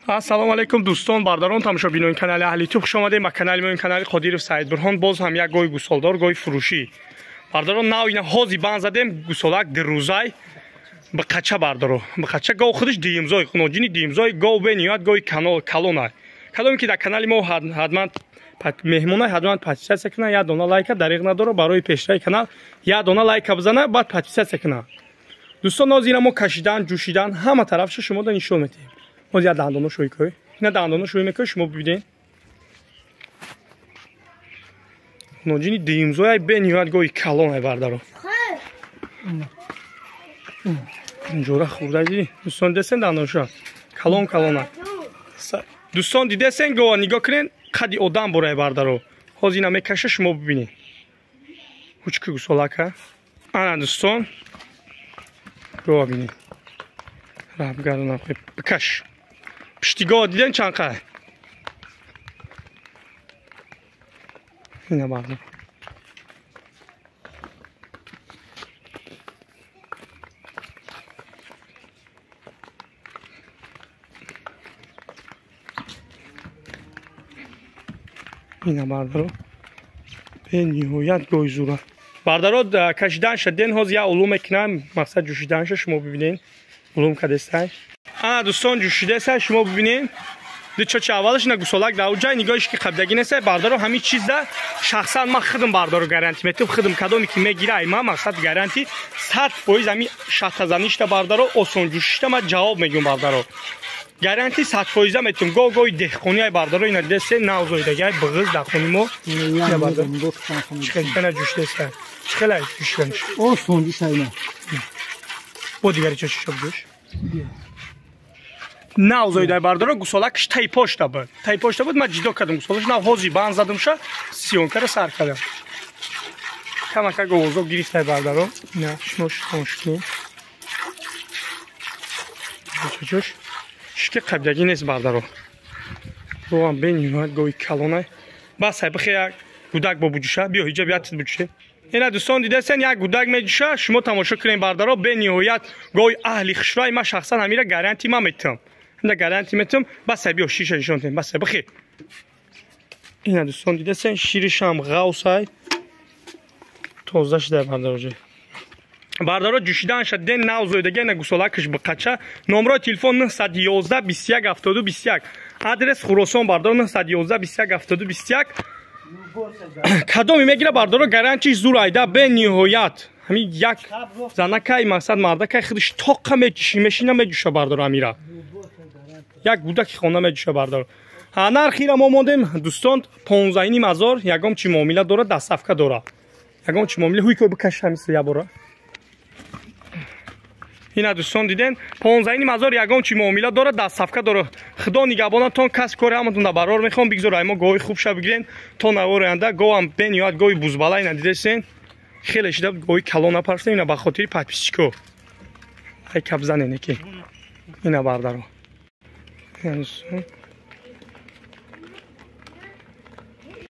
Ассалому алайкум дӯстон, бародарон, тамошобинони канали Аҳли Ютуб, хуш омадед ба канали мо, канали Қодиров Саид Бурҳон. Боз ҳам як гоҳи гусолдор, гоҳи фурӯшӣ. Бародарон, нав ина ҳози банд задем, гусолак дирӯзай ба қача бардоро. Ба қача гов худаш диимзой, хуноҷини диимзой, гов бениёд гоҳи калонай. Каломе ки дар канали мо ҳатман меҳмонай, ҳатман подписаться кунад, як дона лайка дариғ надоро барои пешраи канал, як дона лайка бизана, баъд подписаться кунад. Дӯстон, ҳозир ина мо кашидан, ҷӯшидан, ҳама тарафша шумо да нишон медиҳем. Ҳозир як дандоно шӯй кӯй. Ина дандоно шӯй мекӯй, шумо бибинед. Ноҷини диимзояй бениҳоят гоҳи калонай бардаро. Инҷора хурда дидӣ? Дӯстон дидесен дандонша? Калон калона. Дӯстон дидесен гова нигоҳ кунед, қади одам борай бардаро. Ҳозир ина мекаша, шумо бибинед. Ҳучки гусолака. Ана дӯстон, гова бинед. Рабгардона бикаш. Пиштигоҳ диден чанд қай? Ина бардар. Ина бардаро. Бениҳоят гоҳи зура. Бардаро кашиданша ден ҳозир як улум мекунам, мақсад ҷӯшиданша шумо бибинед. Улум кадестай. Ана дӯстон ҷӯшидесай, шумо бибинед. Ду чочи аввалаш ина гусолак дар ҷай нигоҳиш ки қабдагӣ несай. Бардаро ҳамин чизда шахсан ман худам бардаро гарантӣ метам, худам кадоме ки мегира ай ман мақсад гарантӣ 100% ҳамин шахтазаништа бардаро осон ҷӯшишта ман ҷавоб мегӯям бардаро. Гарантӣ 100% метам. Гоҳ гоҳи деҳқони ай бардаро ина дидесе навзоидагӣ бағыз дар хони мо. Ина бардаро. Чӣ хел ҷӯшидесай? Чӣ хел ҷӯшиданш? Осон ҷӯшай ина. Бо дигари чочи чоп ҷӯш? Нав зоидай бардоро гусолакш тайпошта буд. Тайпошта буд, ман ҷидо кардам гусолаш, нав ҳози банд задамша, сиёнкара сар кардам. Камака говозо гирифтай бардаро. Ина шумо тамошо. Чочош. Шики қабдагӣ нест бардаро. Говам бениҳоят гови калонай. Бас ай бихе як гудак бо буҷуша, биё ҳиҷа биё тит буҷуше. Ина дӯстон дидесен як гудак меҷуша, шумо тамошо кунед бардаро, бениҳоят гови аҳли хушрай, ман шахсан ҳамира гарантӣ ман метам. Ина гарантӣ метам, бас ай биё шиша нишон тем, бас ай бихе. Ина дӯстон дидесен ширишам ғавсай. Тоза шуда бардаро ҷа. Бардаро ҷӯшиданша ден нав зоидаги ина гусолакаш биқача. Номрои телефон 911 21 72 21. Адрес Хуросон бардаро 911 21 72 21. Кадоме мегира бардаро гарантиш зур айда бениҳоят. Ҳамин як занакай мақсад мардакай худаш тоқа мешина меҷӯша бардаро амира. Як гудаки хона меҷӯша бардаро. Нархира мо мондем дӯстон 15,5 ҳазор, ягон чи муомила дора, доставка дора. Ягон чи муомила ҳуй кой бикаш ҳамиса як бора. Ина дӯстон диден 15,5 ҳазор ягон чи муомила дора, доставка дора. Худо нигаҳбонатон, кас кори ҳаматон дар барор мехоҳам, бигзор ай мо гоҳи хуб ша бигирен то навори оянда. Говам бениҳоят гоҳи бузбала ина дидесен. Хеле шида гоҳи калон напарстем, ина ба хотири подписчико. Ай кабзанене ки. Ина бардаро.